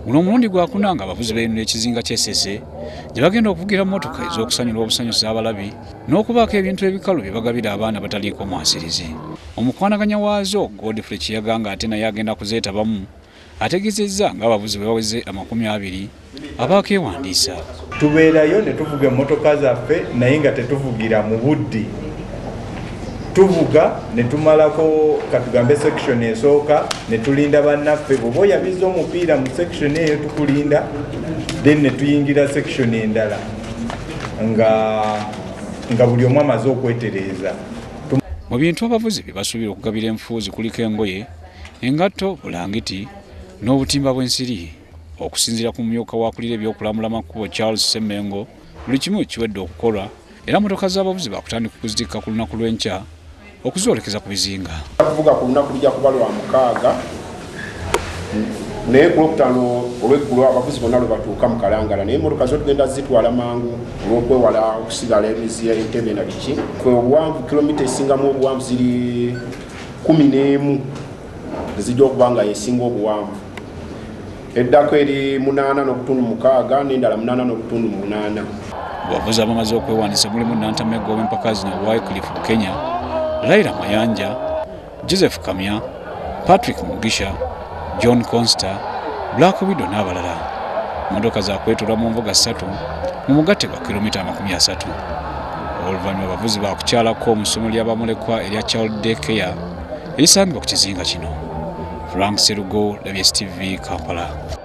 Guno omulundi gwakuna nga abavuzi beeyunula ekizinga ky'Essese gye bagenda okuvugira mmotoka ez'okusanyula obusanyusa abalabi n'okubaako ebintu ebikalu bye bagabira abaana bataliiko mwasirizi. Omukwanaganya waazo Godfrey Kiyaga ng'ate naye agenda kuzeetabamu ategeezezza ng'abavuzi bwe baweze 20 abaakeewandiisa. Tubeerayo ne tuvuga emmotoka zaffe naye nga tetuvugira mu budde. Tuvuga ne tumalako katugambe section esooka ne tulinda bannaffe, bw'oba oyabiza omupiira mu section eyo tukulinda, then ne tuyingira section endala nga buli omu amaze okwetereeza. Mu bintu abavuzi bye basuubira okugabira enfuuzi kuliko engoye, engatto, bulangiti n'obutimba bw'ensiri. Okusinziira ku mumyuka w'akulira ebyokulambula amakubo Charles Ssemengo, buli kimu kiwedde okukolwa era mmotoka z'abavuzi baakutandika okuzitikka ku lunaku lw'enkya okuzoolekeza ku bizinga. Kuvuga ku lunaku lujja kuba lwa 6, naye ku Lwokutaano olw'eggulo abavuzi bonna lwe batuuka mu Kalangala, naye emmotoka zo tugenda zitwala mangu olw'okwewala okusigala emiziya entebe na biki. Ffe obuwanvu kilomita esingamu obuwanvu ziri 11 ezijja okuba nga yesinga obuwanvu. Eddako eri 8.6 n'endala 8.8. Abavuzi abamaze okwewandiisa mulimu Nantamegwa w'empaka zino Wycliffe Bukenya, Laila Mayanja, Joseph Kamya, Patrick Mugisha, John Consta, Black Widow n'abalala. Mmotoka za kwetolwa mu nvuga 3 mu mugatte gwa kilomita 30. Oluvannyuma abavuzi baakukyalako mu ssomero ly'abamulekwa erya Child Day Care erisangibwa ku kizinga kino. Frank Serugo, WSTV, Kampala.